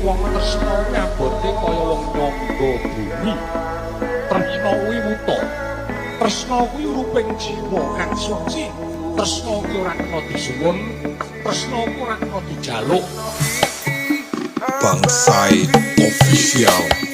Wong tresna kuwi abote kaya wong nyangga bumi. Tresna kuwi wuta. Tresna kuwi ruping jiwa kang suci. Tresna kuwi ora kena disuwun, tresna kuwi ora kena dijaluk. Bangsai Official.